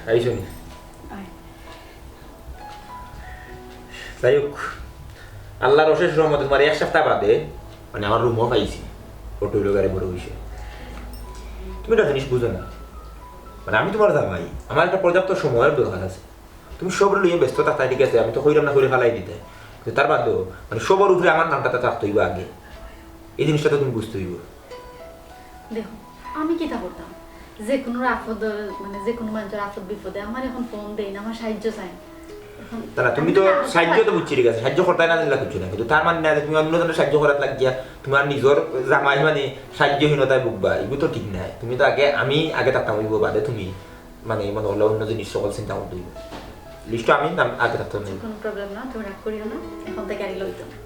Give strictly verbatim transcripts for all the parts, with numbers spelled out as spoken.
আইছো নি? আয়। যাই হোক, আল্লাহর অশেষ রহমতে তুমার এক সপ্তাহ বাদে মানে আমার রুমও পাইছি, অটো লইয়া গাড়ি বড় অইছে। তুমি একটা জিনিস বুঝো না, মানে আমি তুমার জামাই, আমার একটা পর্যাপ্ত সময়র দরকার আছে। তুমি সব লইয়া ব্যস্ত থাকতায়, ঠিক আছে, আমি তো কইরাম না কইরা ফালাই দিতায়, কিন্তু তার বাদেও মানে সবর উপরে আমার নামটা তো থাকতে অইবো আগে, এই জিনিসটা তো তুমি বুঝতে অইবো। দেখো, আমি কিতা করতাম? যে কোনো আপদ, মানে, যে কোনো মানুষর আপদ বিপদে আমার এখন ফোন দেইন, আমার সাহায্য চাইন। এখন তারা তুমি আমি তো না সাহায্যই তো বুঝছি, ঠিক আছে, সাহায্য করতায় না জানলা কিচ্ছু না, কিন্তু তার মানে না যে তুমি অন্য জনর সাহায্য করাত লাগিয়া তুমার নিজর জামাই মানে সাহায্যহীনতায় ভুগবা, এগু তো ঠিক নায়। তুমি তো আগে, আমি আগে থাকতাম অইবো, বাদে তুমি, মানে, মনে করলে অন্য জিনিস সকল চিন্তা করতে অইবো। লিস্টটা আমি নাম আগে থাকতাম অইবো। কোনো প্রবলেম না, তুমি রাগ করিও না, এখন থেকে আর ইলা অইতো না।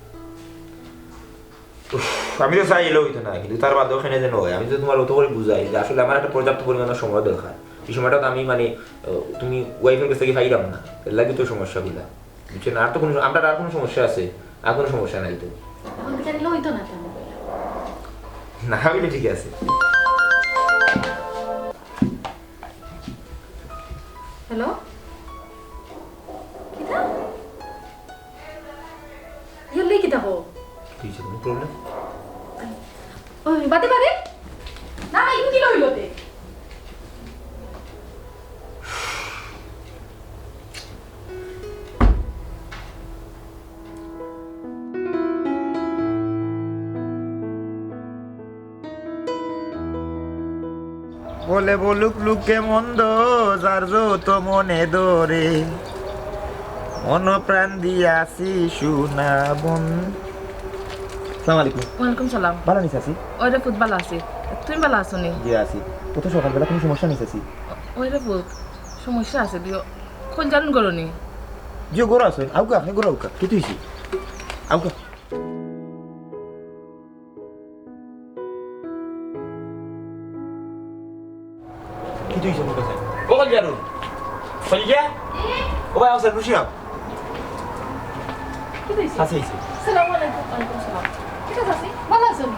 উফ, আমি তো চাইলেও অইতো না, কিন্তু তার বাদেও কেনে যেন অয়। আমি তো তুমার অত করি বুঝাই যে আসলে আমার একটা পর্যাপ্ত পরিমাণর সময় দরকার। এই সময়টা তো আমি মানে, আহ, তুমি ওয়াইফর কাছ থাকি পাইরাম না, এর লাগি তো সমস্যাগুলা। বুঝছো না? আর তো কোনো, আমরার আর কোনো সমস্যা আছে? আর কোনো সমস্যা নাই তো। এখন তো চাইলে অইতো না কেন? না অইলে ঠিক আছে। হ্যালো? কিতা? ইয়লে কিতা হো? কিতা অইছে, কোনো প্রবলেম? ওই, বাদে বাদে? না, না, ইগু কিলা অইলো তে? বলে বলুক লোকে মন্দ, যার যত মনে ধরে, মন প্রাণ দিয়া আছি সোনা বন্ধু। আসসালামু আলাইকুম। ওয়ালাইকুম সালাম। ভালা নি চাচি? ওই রে পুত, ভালা আছি। তুমি ভালা আছো নি? জি আছি। অত সকালবেলা কোনো সমস্যা নি চাচি? ওই রে পুত, সমস্যা আছে দিও। কইলজারুন ঘরো নি? জি ঘরো আছে। আউক্কা, আপনে ঘরো আউক্কা। কিতা অইছে? আউক্কা। কিতা অইছে, মুখ আছে? ও কইলজারুন। কইলজা? ও ভাই, আও, বসি আও। কিতা অইছে? চাচি আইছে। আসসালামু আলাইকুম। ওয়ালাইকুম সালাম। কিতা চাচি? ভালা আছো নি?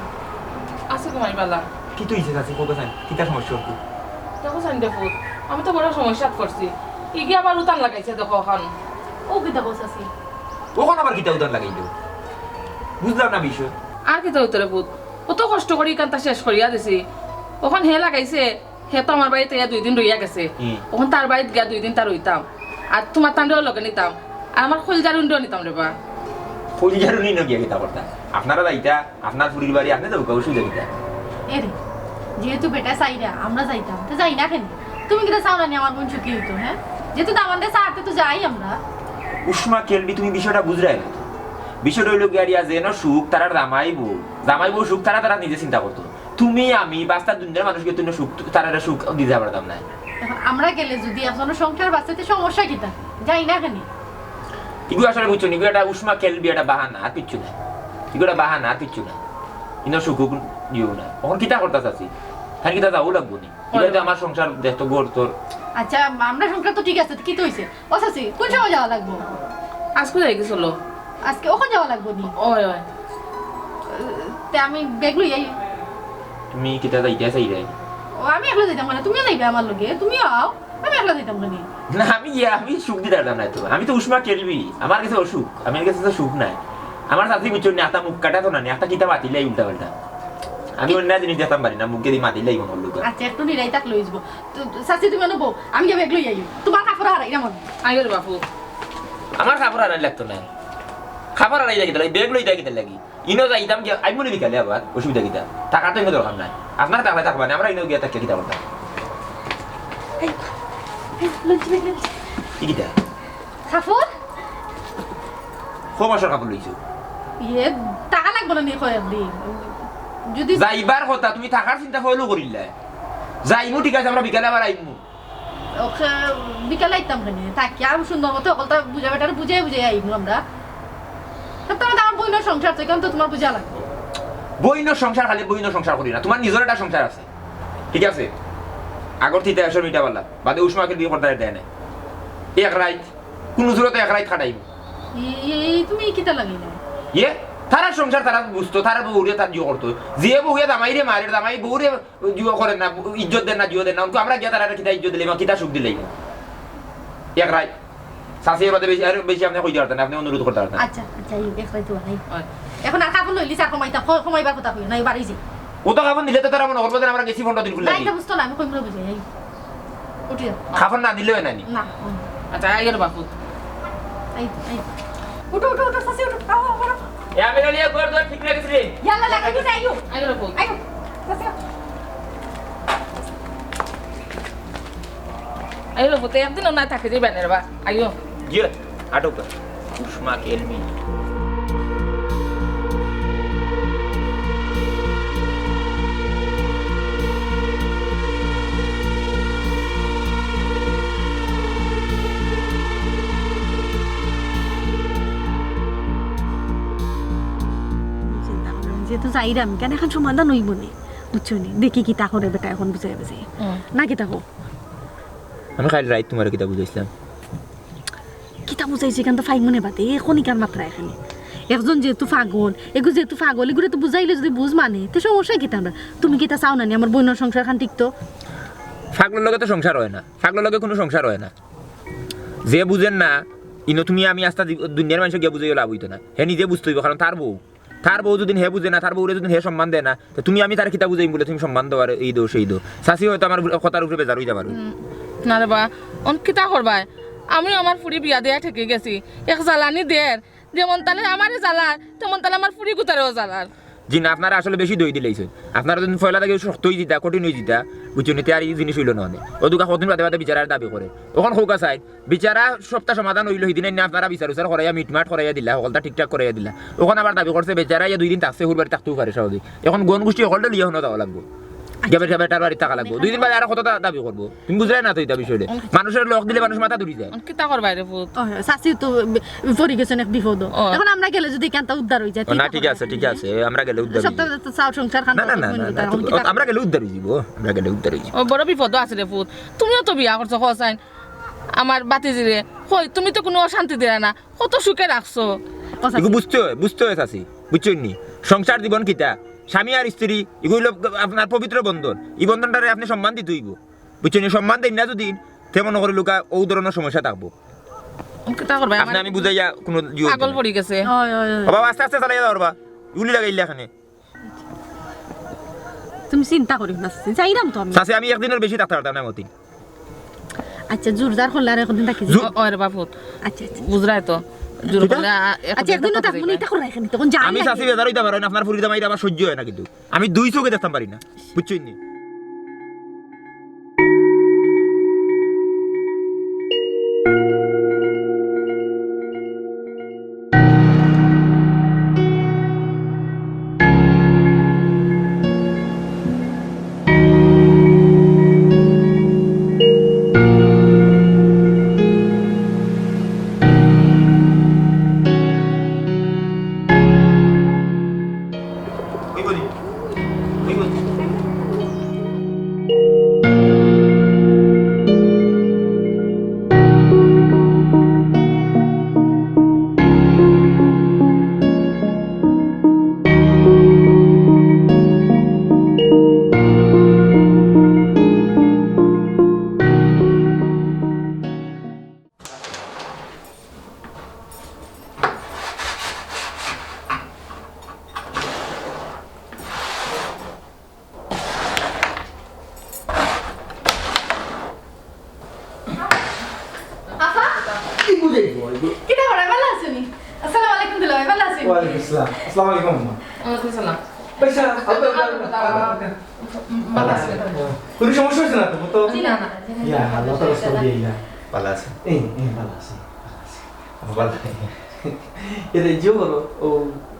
আছি গো মাই, ভালা। কিতা অইছে চাচি, কউক্কা চাইন? কিতা সমস্যা অইছে? দেখো চাইন দে পুত, আমি তো বড় সমস্যাত পড়ছি। ইগিয়ে আবার উতান লাগাইছে দেখো অখন। ও কিতা কও চাচি? অখন আবার কিতা উতান লাগাইলো? বুঝলাম না বিষয়। আর কিতা অইতো রে পুত, অত কষ্ট করি ইখানতা শেষ করিয়া দিছি, অখন হে লাগাইছে। হে তো আমার বাড়িত আইয়া দুই দিন রইয়া গেছে। হুম। অখন তার বাড়িত গিয়া দুই দিন তা রইতাম, আর তুমার তানরেও লগে নিতাম, আর আমার কইলজারুনরেও নিতাম রে বা। কইলজারুন ইনো গিয়া কিতা করতা? আপনারা যাইতা, আপনার ফুরির বাড়ি, আপনে যাউক্কা, অসুবিধা কিতা? এরে, যেহেতু বেটায় চাইরা আমরা যাইতাম, তে যাই না কেনে? তুমি কিতা চাও না নি আমার বইন সুখী অইতো, হে? যেহেতু দামান্দে চায়, তে তো যাই আমরা। উষ্মা কেলবি, তুমি বিষয়টা বুঝরায় না তো। বিষয়টা অইলো গিয়া, যেন সুখ তারার জামাই বউ, জামাই বউ সুখ তারা তারা নিজে চিন্তা করতো। তুমি আমি বাস্তা দুনিয়ার মানুষগুরে তো সুখ, তারারে সুখ দিতা পারতাম নায়। অখন আমরা গেলে যুদি একজনর সংসার বাঁচে, তে সমস্যা কিতা? যাই না কেনে? ইগু আসলে বুঝছো নি, ইগু একটা উষ্মা কেলবি, একটা বাহানা, আর কিচ্ছু নায়। ইগু একটা বাহানা, আর কিচ্ছু নায়। ইনো সুখ দিও না। অখন কিতা করতা চাচি? তাইন কিতা যাওয়া লাগবো নি? ইবা তো আমার সংসার, দেখ তো ঘর তোর। আচ্ছা, আমরার সংসার তো ঠিক আছে, কিতা অইছে? ও চাচি, কুন সময় যাওয়া লাগবো? আইজকু যাইগি চলো। আইজকে অখন যাওয়া লাগবো নি? ওই, ওই। তে আমি ব্যাগ লই আই। তুমি কিতা যাইতায় চাইরায়? ও, আমি একলা যাইতাম কেনে? তুমিও যাইবায় আমার লগে, তুমিও আও। আমি একলা যাইতাম কেনে? না, আমি ইয়া, আমি সুখ দিতাম পারতাম নায় তো। আমি তো উষ্মা কেলবি, আমার গেছে অসুখ, আমার গেছে তো সুখ নাই। আমার চাচি বুঝছো নি, একটা মুখ কাটা তো না নি, একটা কিতা মাতিলাই উল্টা পাল্টা। আমি অন্য জিনিস দেখতাম পারি না, মুখে দি মাতিলাই মনে হলো। আচ্ছা, একটু নিরাই থাকলে অইযিবো। তো, তো, চাচি, তুমি অনো বও, আমি গিয়া ব্যাগ লই আই। তুমার কাপড় হারাই না মনে। আইও রে বাপু। আমার কাপড় হারাই লাগতো না। কাপড় হারাই লাগি তাহলে, ব্যাগ লই দেখি তাহলে লাগি। ইনো যাইতাম গিয়া, আইমু নি বিকালে আবার, অসুবিধা কিতা? থাকার তো ইনো দরকার নাই। আপনারা থাকলে থাকবা না, আমরা ইনো গিয়া থাকিয়া কিতা করতাম? এই, এই, লঞ্চ ব্রেক, লঞ্চ। ই কিতা? কাপড়? কয় মাসর কাপড় লইছো? ইয়ে, থাকা লাগবো না নি কয়েকদিন? যুদি যাইবার কথা, তুমি থাকার চিন্তা কইলেও করিলায়। যাইমু, ঠিক আছে, আমরা বিকালে আবার আইমু। ওকে, বিকালে আইতাম কেনে? থাকি আর সুন্দর মতো হকলতা বুঝা বেটারে বুঝাই বুঝাই আইমু আমরা। সব তো আমার বইনর সংসার, তো এখান তো তুমার বুঝা লাগবো। বইনর সংসার খালি বইনর সংসার করি না, তুমার নিজর একটা সংসার আছে, ঠিক আছে? আগর থিতা এসব মিটা পারলা, বাদে উষ্মাকে বিয়া করতে দেয় না। এক রাইত, কুনু জুরতে এক রাইত কাটাইমু। এই, এই, এই তুমি কিতা লাগাইলা? ইয়ে, তারার সংসার তারা বুঝতো, তারার বউরে তার জিও করতো। যে বউয়ে জামাইরে মারে, জামাই বউরে জিও করে না, ইজ্জত দেয় না, জিও দেয় না। অনকু আমরা গিয়া তারারে কিতা ইজ্জত দিলাইমু, কিতা সুখ দিলাইমু? এক রাইত। চাচিয়ে বাদে বেশি, আর বেশি আপনে কইতা পারতা না, আপনে অনুরোধ করতা পারতা না। আচ্ছা, আচ্ছা, এই এক রাইত তো নাই। অয়। এখন আর কাপড় লইলি স্যার কমাইতা, ক-, কমাইবার কথা কইও না, এবার এই যে। অউ তো কাপড় নিলে তো তারা মনে করবো যে আমরা গেছি পনেরো দিন খুলে নাই, নাই। এটা বুঝতো না, আমি কইমু বুঝাই, এই। উঠি যাও। কাপড় না দিলেও নানি। না, হুম। আচ্ছা, আইও রে বাপু। এই, এই। উঠো, উঠো, উঠো, চাচি, উঠো। আও, আও, আও। এ, আমি নলিয়া ঘর দুয়ার ঠিক রাখিস রে। ইয়াল্লা, লাগি দিন, আইও। আইও রে বাপু। আইও, চাচি। আইও রে বাপু, তো একদিনও না থাকি যাইবা না রে বা। আইও। জি, আটক। উষ্মা কেলমি। চিন্তা করলাম, যেহেতু যাইরাম, কেন এখন সমাধান অইবো নি? বুঝছো নি? দেখি কিতা করে বেটা এখন বুঝাই বুঝাই। হুম। না কিতা কও? আমি কাইল রাইত তুমারে কিতা বুঝাইছিলাম? কিতা বুঝাইছি, ইখান তো ফাইমুনে বাদে, এ কনিকার মাত্রা এখানে। একজন যেহেতু পাগল, এগু যেহেতু পাগল, এগুরে তো বুঝাইলে যদি বুঝ মানে, তে সমস্যা কিতা আমরা? তুমি কিতা চাও না নি আমার বইনর সংসারখান টিকতো? পাগলর লগে তো সংসার অয় না, পাগলর লগে কুনু সংসার অয় না। যে বুঝের না, ইনো তুমি আমি আস্তা দি-, দুনিয়ার মানষে গিয়া বুঝাইয়া লাভ অইতো না। হে নিজে বুঝতে অইবো, কারণ তার বউ। তার বউ যুদি হে বুঝে না, তার বউরে যুদি হে সম্মান দেয় না, তে তুমি আমি তারে কিতা বুঝাইমু বুলে তুমি সম্মান দেও আর এই দেও সেই দেও। চাচি হয়তো আমার উপরে, কথার উপরে বেজার অইযিতা পারো। উম, না রে বা, অন কিতা করবায়? আমিও আমার ফুরি বিয়া দিয়া ঠেকি গেছি। এক জ্বালানি দের, যেমন তালে আমারে জ্বালার, তেমন তালে আমার ফুরি গুতারেও জ্বালার। জি না, আপনারা আসলে বেশি দই দিলাইছইন। আপনারা যুদি পয়লা থাকি শক্ত অইযিতা, কঠিন অইযিতা, বুঝছো নি, তে আর ই জিনিস অইলো না অনে। অউ দুকা কতদিন বাদে বাদে বিচারার দাবি করে। অখন কউক্কা চাই, বিচারা সপ্তাহ সমাধান অইলো, হিদিন আইন্না আপনারা বিচার উচার করাইয়া মিটমাট করাইয়া দিলা, হকলতা ঠিকঠাক করাইয়া দিলা। অখন আবার দাবি করছে বিচারা ইয়া দুই দিন থাকছে, হুর বাড়ি থাকতেও পারে স্বাভাবিক। অখন গন গুষ্টি হকলতা লইয়া হুনো যাওয়া লাগবো। গিয়া বেটা বেটার বাড়ি থাকা লাগবো। দুই দিন বাদে আর কত দা-, দাবি করবো? তুমি বুঝরায় না তো ইতা বিষয়টা। মানুষর লগ দিলে মানুষ মাথা ধরি যায়। অন কিতা করবায় রে পুত? ও, চাচি তো বে-, পড়ি গেছইন এক বিপদো। ও। অখন আমরা গেলে যুদি কেনতা উদ্ধার অইযায়, ও, না, ঠিক আছে, ঠিক আছে, আমরা গেলে উদ্ধার অইযায়। সপ্তাহ তো চাও সংসার খান না, না, না, না, আমরা গেলে উদ্ধার অইযিবো, আমরা গেলে উদ্ধার অইযিবো। ও, বড় বিপদো আছে রে পুত। তুমিও তো বিয়া করছো, কও চাইন। আমার বাতিজিরে, কই, তুমি তো কুনু অশান্তি দিরায় না, কত সুখে রাখছো। ও চাচি। এগু বুঝতে অয়, বুঝতে অয় চাচি, বুঝছইন নি? সংসার জীবন কিতা? স্বামী আর স্ত্রী, এগু অইলো আপনার পবিত্র বন্ধন। ই বন্ধনটারে আপনে সম্মান দিতে অইবো, বুঝছইন নি? সম্মান দেইন না যুদি, তে মনো করি লুকা অউ ধরনর সমস্যা থাকবো। কিতা করবায়? আপনে আমার আমি বুঝাইয়া কুনু জুর পাগল নাই। পড়ি গেছে। অয়, অয়, অয়। ও বাবা, আস্তে আস্তে চালাইয়া যাও রে বা, গুলি লাগাইলা এখানে। তুমি চিন্তা করিও না, চাচি, যাইরাম তো আমি। চাচি, আমি একদিনর বেশি থাকতাম পারতাম না মতিন। আচ্ছা, জোর জার করলে আর একদিন থাকি যাই। জোর- ও, ওরে বাপুত। আচ্ছা, আচ্ছা। বুঝরায় তো, জোর কিতা? করলে, আ, আচ্ছা, একদিন একদিনও থাকি থাকবো না, যাই। ইতা করায় কেনে? তখন যাই আমি না চাচি কি? বেজার অইতাম পারি না, আপনার ফুরির দামাইরে আমার সহ্য অয় না কিন্তু। আমি দুই চউখে দেখতাম পারি না, বুঝছইন নি? আফা? কি বুঝাইবো এগু? কিতা করো? ভালা আছো নি? আসসালামু আলাইকুম দুলাভাই, ভালা আছো নি? ওয়ালাইকুম আসসালাম। আসসালামু আলাইকুম, আম্মা। ওয়ালাইকুম আসসালাম। পয়সা, আব্বা, আব্বা, আব্বা, আব্বা। ভালা আছি। কুনু সমস্যা অইছে না তো? তো জি না, না। ইয়া, আল্লাহ তাআলা সব দিয়ে ইয়া। ভালা আছি। এই, এই, ভালা আছি, ভালা আছি। ভালা। এরে, জিও করো, ও,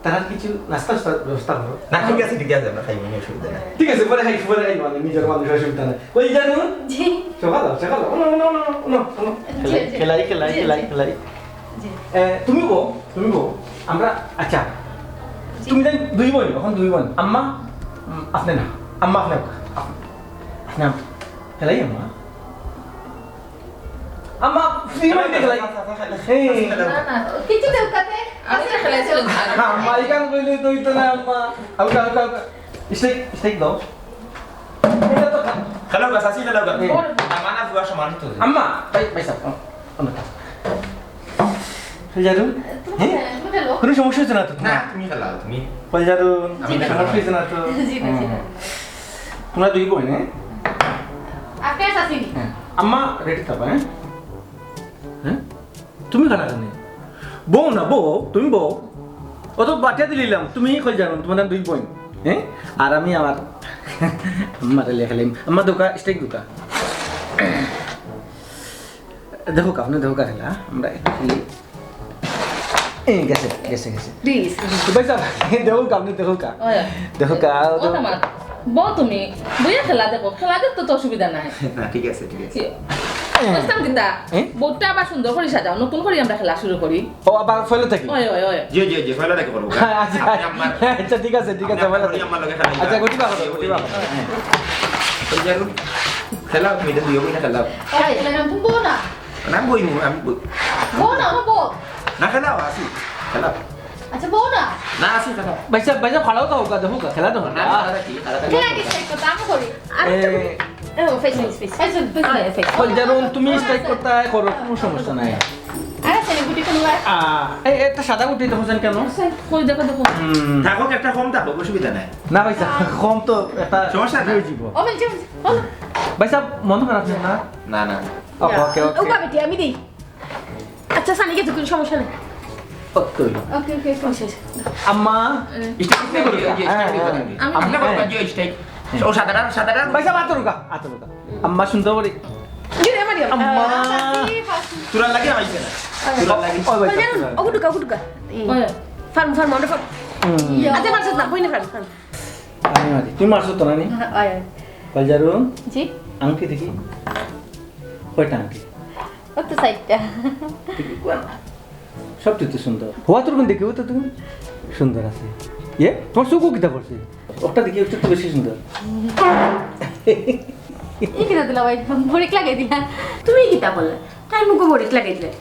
তারার কিছু নাস্তা ব্যবস্থা করো। না, ঠিক আছে, ঠিক আছে, আমরা খাইমু, কোনো অসুবিধা নাই। ঠিক আছে, পরে খাই, পরে খাই, মানে, নিজর মানুষ, অসুবিধা নাই। কই জানো? জি। সকাল, সকাল, ও, ও, ও। জি, জি। খেলাই, খেলাই, জি, খেলাই, জি। খেলাই। জি। এ, তুমি বউ, তুমি বউ, আমরা, আচ্ছা, জি। তুমি তাই দুই বইন, অখন দুই বইন। আম্মা, উম, আপনে না, আম্মা আপনে, আপনে, আপনে, খেলাই আম্মা। আম্মা, তুমি মানে খেলাই। এই। না, না, কিছু দেও তাতে। আমি তো খেলাইছিলাম। আম্মা, ইখান কইলে তো অইতো না, আম্মা। হালকা, হালকা, হালকা। স্টেক, স্টেক দাও। এটা তো খা-, খেলাও গা, চাচি খেলাও গা। হুম। আমার না বুয়া সমান তো। আম্মা, ভাই, ভাই সাহেব, আম্মা। খলজারুন? হ্যাঁ? কোনো সমস্যা হয়েছে না তো? না, তুমি খেলাও, তুমি। খলজারুন, আমি কোনো খেলাও। সমস্যা হয়েছে না তো? জি না, জি না। হুম। তোমরা দুই বোন, হ্যাঁ? আপনি আর চাচি নি? হ্যাঁ। আম্মা রেডি থাকবা, হ্যাঁ? হ্যাঁ? তুমি খানা খানি? বউ না, বউ, তুমি বউ। অত বাটিয়া দিলাম, তুমি খলজারুন, তোমার দুই বোন, হ্যাঁ? আর আমি আমার আম্মারে লেখালাম। আম্মা দোকা, স্টেক দোকা। দেখো কা, আপনি দেখো কা খেলা, আমরা একটু খেলি। এ, গেছে, গেছে, গেছে। প্লিজ। তো ভাই সাহেব, দেখো কা, আপনি দেখো কা। ওই। দেখো কা, ও তো আমার। বউ তুমি, বইয়া খেলা দেখো, খেলা দেখতে তো অসুবিধা নাই। না, ঠিক আছে, ঠিক আছে। কি? বুঝতাম কিতা? এ? বোর্ডটা আবার সুন্দর করে সাজাও, নতুন করে আমরা খেলা শুরু করি। ও, আবার ফেলে থাকি? ওই, ওই, ওই। জি, জি, জি, ফেলে থাকি করবো। হ্যাঁ, আচ্ছা, আপনি আমার আচ্ছা, ঠিক আছে, ঠিক আছে, আপনি ফেলে আমার থাকি। আমার লগে খেলা আচ্ছা, দিবা। গুটি বাবা, গুটি বাবা। হ্যাঁ। তো যাই হোক, খেলাও, তুমি এটা দুইও বই না খেলাও। ওই, খেলা না, তুমি বউ না। না, আমি বই, আমি বই। বউ না, আমার বউ। না, খেলাও, আসি, খেলাও। আচ্ছা, বউ না। না, আসি, খেলাও। ভাই সাহেব, ভাই সাহেব, খাড়াও তো হোক, দেখো, খেলা তো হোক। না, না, খেলা কি, খেলা কি? খেলা কি শেষ করতে? আমি করি। আমি তো এ, ও, face, face, face. Face, face, আরে, ফেস। ওই যেমন তুমি স্ট্রাইক করতে হয়, করো, কোনো সমস্যা নাই। আরে, ছেলে গুটি কোন বার? আ, এ, এটা সাদা গুটি দেখো কেন? কই দেখো, দেখো। হুম। থাকুক, একটা কম থাকুক, অসুবিধা নাই। না ভাই সাহেব, কম তো একটা সমস্যা নাই। হয়ে যাব। ও, বলছি, বলছি, বলো। ভাই সাহেব, মন খারাপ না? না, না। ওকে, ওকে, ওকে। ওবা বেটি, আমি দেই। আচ্ছা, সানি গেছে, কোনো সমস্যা নেই। ওকে, ওকে, ওকে। আচ্ছা, আচ্ছা। আম্মা, হুম। স্টেপ করো। হ্যাঁ, হ্যাঁ। আমি আপনার হ্যাঁ। বাবা যে স্টেপ। ও সাদা কালার, সাদা কালার। ভাই সাহেব, আতো রুকা, আতো রুকা। আম্মা সুন্দর করে। জি, রে, মারিয়াম। আম্মা। আহ, ফাঁসি, ফাঁসি। তোরা লাগে আইছে না। তোরা লাগে। ও ভাই ওই সাহেব, জানো, তোরা। ওগু ঢুকা, ওগু ঢুকা। এই। ওই। ফার্ম, ফার্ম, আমরা ফার্ম। হুম। ইয়া। আচ্ছা, মারছত না, বই না ফার্ম, ফার্ম। আমি মারি। তুমি মারছো তো না নি? হ্যাঁ, ওই, ওই। কলজারুন? জি? আংটি দেখি। কয়টা আংটি? ও তো চাইরটা। দেখি কোন? সবচেয়ে তো সুন্দর। হওয়া তোর কোন দেখি? ও তো তুমি সুন্দর আছে। ইয়ে, তোমার চোখও কিতা করছে? ওটা দেখি, ওটা তো বেশি সুন্দর। এই কিতা দিলা ভাই? বরিক লাগাই দিলা। তুমি কিতা বললে? তাই মুখে বরিক লাগাই দিলে।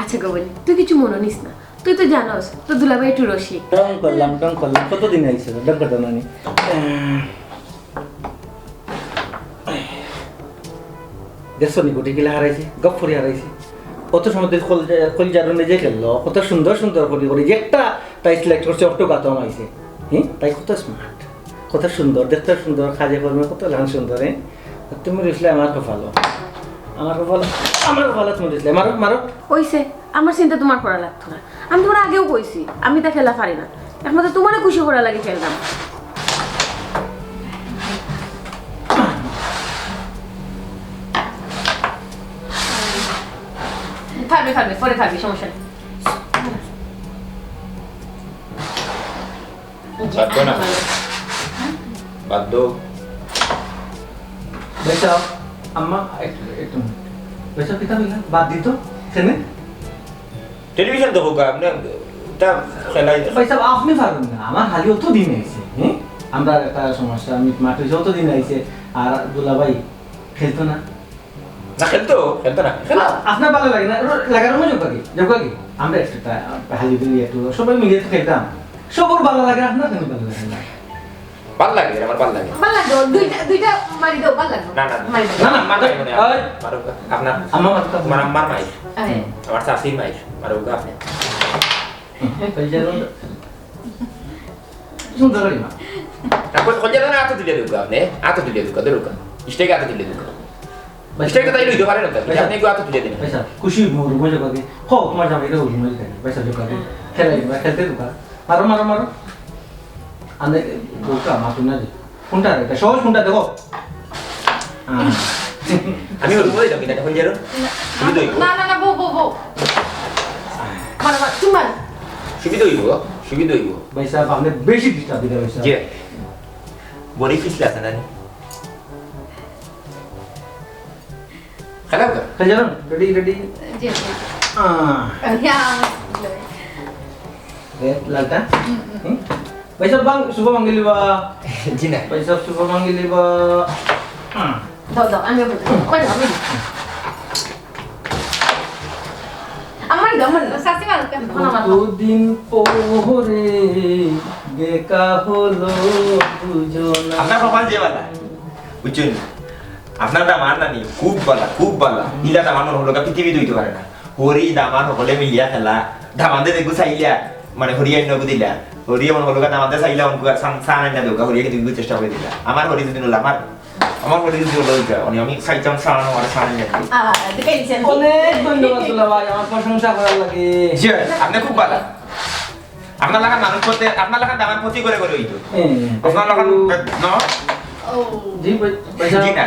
আচ্ছা গো বলি, তুই কিছু মনে নিস না। তুই তো জানোস, তো দুলাভাই একটু রসিক। ঢং করলাম, ঢং করলাম। কতদিন আইছে? ঢং করতাম না নি। আহ, দেখছো নি গুটি কিলা হারাইছি? গপ করে হারাইছি। অত সময় ধরে কল-, কলজারুনে যে খেললো, কত সুন্দর সুন্দর করি করি। যে একটা তাই সিলেক্ট করছে, অটো গাতম আইছে। হ্যাঁ? তাই কত স্মার্ট, কত সুন্দর, দেখতে সুন্দর, কাজে কর্মে কত লান সুন্দর, হ্যাঁ? আর তুমি রইছিলে আমার কপালো। আমার কপালো, আমার কপালো তুমি রইছিলে। মারো, মারো। ওইছে, আমার চিন্তা তোমার করা লাগতো না। আমি তোমার আগেও কইছি, আমি তা খেলা পারি না। একমাত্র তোমারে খুশি করার লাগি খেলতাম। পারবে, পারবে, পরে পারবে, সমস্যা নেই। বাদ দাও না। বাদ দাও। ভাই সাহেব, আম্মা, একটু, একটু। ভাই সাহেব, কিতা কইলা? বাদ দিত? কেনে? টেলিভিশন তো হোক, আপনি তা খেলাই। ভাই সাহেব, আপনি পারবেন না। আমার খালি অত দিন আইছে, হ্যাঁ? আমরা একটা সমস্যা, মিটমাট হইছে, অত দিন আইছে। আর দুলাভাই খেলতো না। না, খেলতো, খেলতো না। খেলা। আ-, আপনার ভালো লাগে না? ওর লাগার মধ্যে যোগ কি? যোগ কি? আমরা একটু তা-, হালি দুলি একটু সবাই মিলে তো খেলতাম। সবার ভালো লাগে, আপনার কেন ভালো লাগে না? ভালো লাগে, আমার ভালো লাগে। ভালো লাগে, দুইটা, দুইটা মারি দাও, ভালো লাগে। না, না, না। মারি দাও। না, না, মারো। মারো, ওই। মারো, আপনার, আমার মারো। তোমার আম্মার মাই। আরে। আমার শাশুড়ির মাই, মারো, আপনি। এই যে সুন্দর করি মা। তারপর খোঁজা না, আতো তুলে দেউকা আপনি, আতো তুলে দেউকা, দেউকা। স্টেক আতো তুলে দেউকা। ভাই স্টেক তো তাই লইতে পারে না, ভাই আপনি একটু আতো তুলে দিন। ভাই সাহেব, খুশি মোর মজা করে। হো, তোমার জামাই রে, মজা করে। ভাই সাহেব, যোগ করে। খেলাই, খেলতে দেউকা। মারো, মারো, মারো। আন্দে, দেউকা, মারো না যে। কোনটা রে? এটা সহজ কোনটা দেখো? আহ। আমি ওর মধ্যে যাবি না, এখন যেন। তুমি তো না, না, না, বউ, বউ, বউ। মারো, মারো, তুমি মারো। সুবিধা হইব, সুবিধা হইব। ভাই সাহেব, আপনি বেশি ডিস্টার্ব দিতে ভাই সাহেব। জি। বড়ি পিছলে আছে না? খেলা তো? খেলা যাবেন? Ready, ready? জি, জি। আহ। ইয়া। এ, লালটা? হুম, হুম। হুম? ভাই সাহেব, বাং-, শুভ মাঙ্গলি বা? জি না। ভাই সাহেব, শুভ মাঙ্গলি বা? হুম। দাও, দাও, আমি ওপেন করি। ওই, আমি। আমার দাও, আমার দাও। শাস্তি মারো কেন? এখন আমার দাও। কতদিন পরে দেখা হলো দুজনা। আপনার কপাল যে বালা, বুঝছেন? আপনার দামান নানি খুব বালা, খুব বালা। ইলা দামান মনে হলো পৃথিবীত হইতে পারে না। হরি দামান হকলে মিলিয়া খেলা, দামান্দে দেখু চাইলা, মানে হরিয়া ইন্নগু দিলা, হরিয়া মনে হলো দামান্দে চাইলা, অনকু সান সান আইনা দেউকা, হরিয়া কিন্তু চেষ্টা করি দিলা। আমার হরি যদি নলা, আমার আমার হরি যদি নলা, উনি আমি চাইতাম সান, আমার সান আইনা দিলা। আহ, দেখে দিছেন। অনেক ধন্যবাদ দুলাভাই, আমার প্রশংসা করার লাগে। জি, আপনি খুব ভালো। আপনার লাখান মানুষ করতে, আপনার লাখান দামান ক্ষতি করে করে হইতো। হ্যাঁ। আপনার লাখান, না? ও। জি, ভাই, ভাই সাহেব। জি না।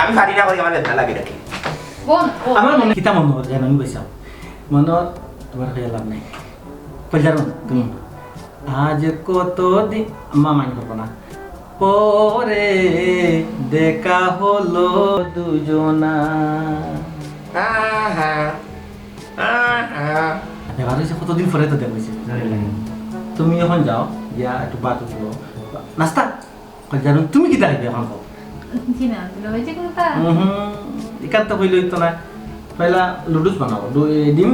আমি পারি না করি, আমার বেদনা লাগে নাকি? বোন, ও। আমার মনে কিতা মনে হয় জানো, আমি বলছিলাম, মনে হয় তোমার হয়ে লাভ নেই। কইলাম তুমি। আজ কত দিন, মা মাইন্ড করবো না। পরে দেখা হলো দুজনা। আহা, আহা। এবার হইছে কতদিন পরে তো দেখা হইছে। তুমি এখন যাও, গিয়া একটু ভাত উঠলো। নাস্তা? কই জানো, তুমি কিতা খাইবে এখন কও? জি না, দুলাভাই যে কোনটা? হুম, হুম, এখান তো হইলে হইতো না। পয়লা লুডুস বানাও, ডু-, এ, ডিম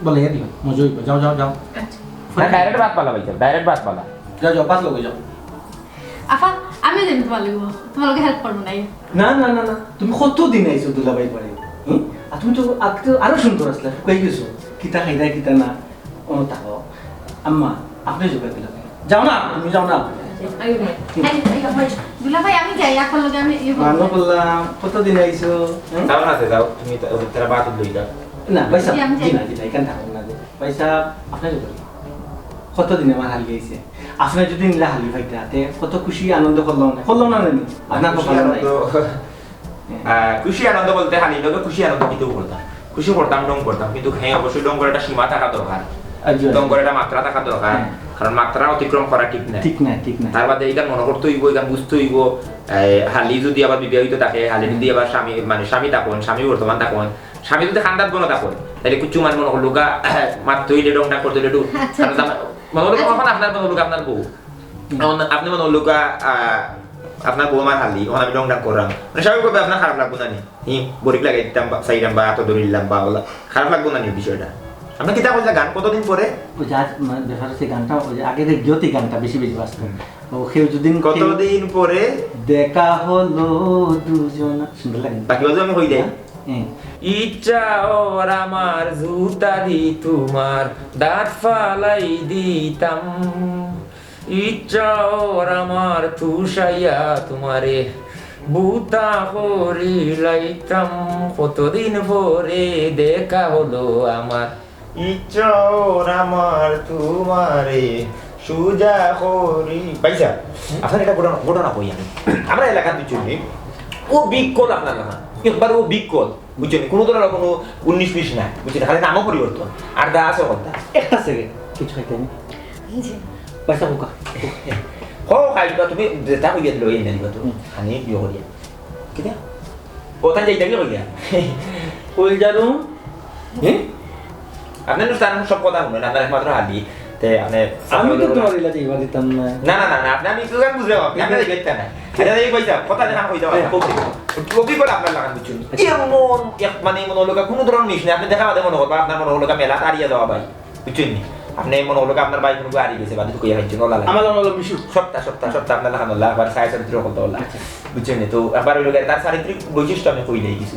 বলে এ দিও, মজা হইব। যাও, যাও, যাও। আচ্ছা। না, ডাইরেক্ট ভাত পালা ভাই, ডাইরেক্ট ভাত পালা। যাও, যাও, ভাত লগে যাও। আফা, আমি যাই তোমার লগে, তোমার লগে হেল্প করবো না। না, না, না, না, তুমি কত দিন আইছো দুলাভাই বাড়ি? হুম? আর তুমি তো আগ তো আরো সুন্দর আসলে, শুকাই গেছো। কিতা খাইতা, কিতা না, ও থাকো। আম্মা, আপনি যোগাযোগ করবেন। যাও না, তুমি যাও না। আইও না। এই, এই, এই, দুলাভাই, আমি যাই, আপনার লগে আমি ইয়ে করবো। মানো বললাম, কত দিন আইছো? হুম? যাও না, যাও, তুমি তো, ওদের তারা বাদ লই যাও। না, ভাই সাহেব, জি, আমি যাই। জি না, জি না, এখানে থাকবেন না, জি। ভাই সাহেব, আপনি যাবেন। কতদিন আমার হালি আইছে? আপনি যদি নিলে হালি পাইতে হাতে, কত খুশি আনন্দ করলাম না, করলাম না, না, নি? আপনার খুশি কপাল আনন্দ, নাই। আহ, খুশি আনন্দ বলতে হালি লগে খুশি আনন্দ কিতাও করতাম, খুশি করতাম, ঢং করতাম, কিন্তু হ্যাঁ, অবশ্যই ঢং করার একটা সীমা থাকা দরকার, আচ্ছা। ঢং করার একটা মাত্রা থাকা দরকার, হ্যাঁ। কারণ মাত্রা অতিক্রম করা ঠিক না। ঠিক না, ঠিক না। তার বাদে এখান মনে করতে হইব, এখান বুঝতে হইব, এ, হালি যদি আবার বিবাহিত থাকে, হালি যদি আবার স্বামী, মানে স্বামী থাকইন, স্বামী বর্তমান থাকইন, স্বামী যদি খান্দাত বনো থাকইন, তাহলে কুচ্ছু মানে মনে করলো গা, মারতে হইলে ঢংটা করতে হইলে একটু, আচ্ছা, কারণ আচ্ছা। আমার মনে হলো আচ্ছা। তখন আপনার মনে হলো গা আপনার বউ। হুম। এখন আপনি মনে হলো গা, আহ, আপনার বউ আমার হালি, এখন আমি ঢংটা করলাম। মানে স্বাভাবিকভাবে আপনার খারাপ লাগবো না নি? হি, বরিক লাগাই দিতাম বা, চাইলাম বা, আতো ধরিলাম বা, ওলা। খারাপ লাগবো না নি বিষয়টা? আপনি কিতা কইলা গান কতদিন পরে? ওই যে আজ, মানে, ব্যাপার হচ্ছে গানটা, ওই যে আগে রেডিওতে গানটা বেশি বেশি বাজতো। হুম। ও কেউ যদি কেউ কতদিন পরে? দেখা হলো দুজনা। সুন্দর লাগে। বাকি বাজু আমি কই দেই। হ্যাঁ? হুম। ইচ্ছা ওর আমার জুতা দি তোমার দাঁত ফালাই দিতাম। ইচ্ছা ওর আমার তুষাইয়া তোমারে বুতা করি লাইতাম। কতদিন পরে দেখা হলো আমার। ইচ্ছা ওর আমার তোমারে সুজা করি। ভাই সাহেব, হুম? আপনার একটা ঘটনা, ঘটনা কই আমি। আমরা এলাকার দুইজন নি, ও বিগ কল আপনার না, একবার ও বিগ কল, বুঝছেন? কোনো ধরনের কোনো উনিশ বিশ নাই, বুঝছেন? খালি নামও পরিবর্তন, আর দা আছে কথা। একটা সেকেন্ড, কিছু খাইতে আমি। জি। পয়সা হোকা। হো, খাইবা তুমি, যেটা কইয়া দিল, এই নেই তো। হুম। খানি বিয়ে করিয়া। কিতা? কোথায় যাইতে গেলে কইয়া? কই জানো? হুম? আপনি তো তার সব কথা শুনেন, আপনার একমাত্র হালি। তে আপনি আমি তো তোমার ইলা যাইবা দিতাম না। না, না, না, না, আপনি আমি তো বুঝলাম, আপনি, আপনি দেখতে না। আচ্ছা, এই পয়সা, কথা দেখা কই যাওয়া? হ্যাঁ, ওকে। ওকে করে আপনার লাগান বুঝছেন। আচ্ছা। এমন এক মানে মনে হলো কোনো ধরনের মিশ নেই, আপনি দেখা বাদে মনে করবা, আপনার মনে হলো মেলা তাড়িয়ে দেওয়া ভাই। বুঝছেন নি? আপনি মনে হলো আপনার ভাই কোনো হারিয়ে গেছে, বাদে তো কইয়া পাইছেন, ওলা লাগে। আমার নাম হলো মিশু। সপ্তাহ, সপ্তাহ, সপ্তাহ আপনার লাগান ওলা, আবার সাড়ে সাতটা করতে ওলা। আচ্ছা। বুঝছেন নি? তো একবার হইলো গিয়ে তার চারিত্রিক বৈশিষ্ট্য আমি কই দেই কিছু।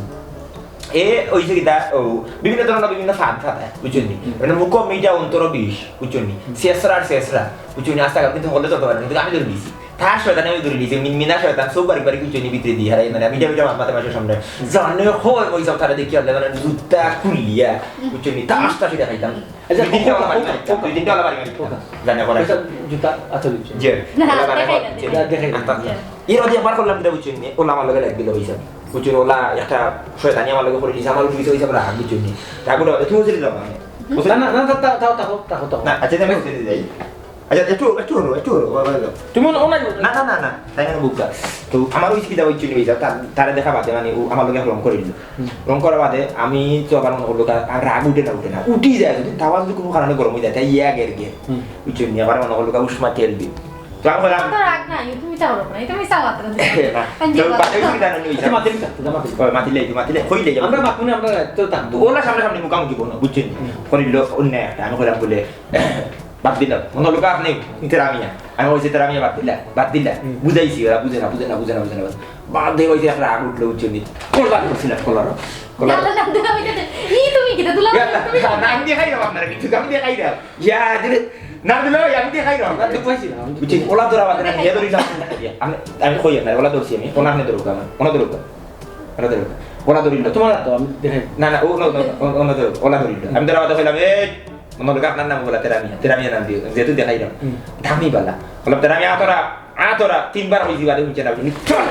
এ ওই যে কিতা, ও, বিভিন্ন ধরনের বিভিন্ন ফাঁদ ফাঁদায়, বুঝছেন নি? হুম। মানে মুখ মিঠা অন্তর বিষ, বুঝছেন নি? হুম। শেষরা আর শেষরা, বুঝছেন নি? আস্তা কিন্তু হলে চলতে পারে না, কিন্তু আমি ধরে নিয়েছি। তার শয়তানে আমি ধরে নিয়েছি, মিনমিনা শয়তান, সব বাড়ি বাড়ি বুঝছেন নি ভিতরে দিয়ে হারাই, মানে আমি যাবি মাতে মাসে সামনে। জানে হয় ওই সব তারা দেখি আনলে, মানে জুতা খুলিয়া, হুম। বুঝছেন নি? তা আস্তা সেটা খাইতাম। আচ্ছা, দুই তিনটা ওলা বাড়ি মারি দিতাম, দুই তিনটা ওলা বাড়ি মারি দিতাম। ওকে। জানে করাই। আচ্ছা, জুতা আতো দিচ্ছেন। যে, না, ওলা বাড়ি দেখাই মারি না, দিচ্ছেন। দেখাই না। আস্তা, আস্তা। এর মধ্যে একবার করলাম কিতা বুঝছেন নি? ওলা আমার লগে লাগ দিল ওই সব। বুঝছেন, ওলা একটা শয়তানি আমার লগে করে দিছে, আমার উঠে গেছে ওই সব রাগ, বুঝছেন নি? রাগ উঠে গেছে, তুমি বুঝলি যাবা না। না, না, না, তা-, তা-, তাও, তাও, তাও, তাও। না, আচ্ছা, আমি বুঝতে যাই। আচ্ছা, একটু, একটু হলো, একটু হলো, বাবা, বাবা। তুমি মনে, মনে না, না, না, না, তাই না, বুঝবা। তো আমার ওই কিতা বুঝছেন নি, ওই সব, তার, তারে দেখা বাদে, মানে, ও আমার লগে রং করে দিল। হুম। রং করার বাদে আমি তো আবার মনে করলো, আর রাগ উঠে না, উঠে না, উঠি যায়, যদি তাওয়া যদি কোনো কারণে গরম হয়ে যায়, তাই ইয়া গের গিয়ে। হুম। বুঝছেন নি, আবার মনে করলো, উষ্মা তেল দিই। তো আমি কইলাম, তো রাগ নাই, তুমি চাও না, তুমি চাও আত্রা দিতে। না, আমি তো যাবো। বাদে ফিরে জানো নি, আচ্ছা, মাতিলে থাকতো, মাতিলে। ওই, মাতিলে, মাতিলে, কইলে যাবো। আমরা বাপুনে, আমরা তো থাকবো। ওলা সামনে সামনে মুখামুখি বনো, বুঝছেন? হুম। করিল অন্য একটা, আমি কইলাম বলে, বাদ দিলাম। মনে হলো আপনি, ইতে রামিয়া। আমি কইছি, "ইতে রামিয়া বাদ দিলা, বাদ দিলা।" হুম। বুঝাইছি, ওরা বুঝে না, বুঝে না, বুঝে না, বুঝে না। বাদ দিয়ে ওই যে একটা রাগ উঠলো, বুঝছেন নি? কল্লা করছিলাম, কল্লারও। না, না, না, না, না, না, ই তুমি কিতা দুলাভাই? ইয়া, না, তুমি না, না, আমি দেখাইরাম আপনারে, কিন্তু আমি দেখাইরাম। ইয়া, দিলে, না, দিলে ভাই, আমি দেখাইরাম। না, দুঃখ পাইছি না, আমি বুঝছি, ওলা ধরা বাদে না, ইয়া ধরি যাও। ইয়া, আমি, আমি কই আপনারে, ওলা ধরছি আমি, ওলা আপনি ধরুক আমার, ওলা ধরুক, ওলা ধরুক। ওলা ধরিল। তোমার তো আমি দেখাই। না, না, ও, ও, ও, ও, ওলা ধরুক, ওলা ধরিল। আমি ধরা বাদে কইলাম, "এই, মনে হলো আপনার নাম বলা তেরা মিয়া, তেরা মিয়া নাম দিও, যেহেতু দেখাইলাম।" হুম। দামি বালা। বললাম, "তেরা মিয়া, আতরা।" আ, তোরা তিনবার কইছি, বাদে হুনছে না, বুঝলি? চল।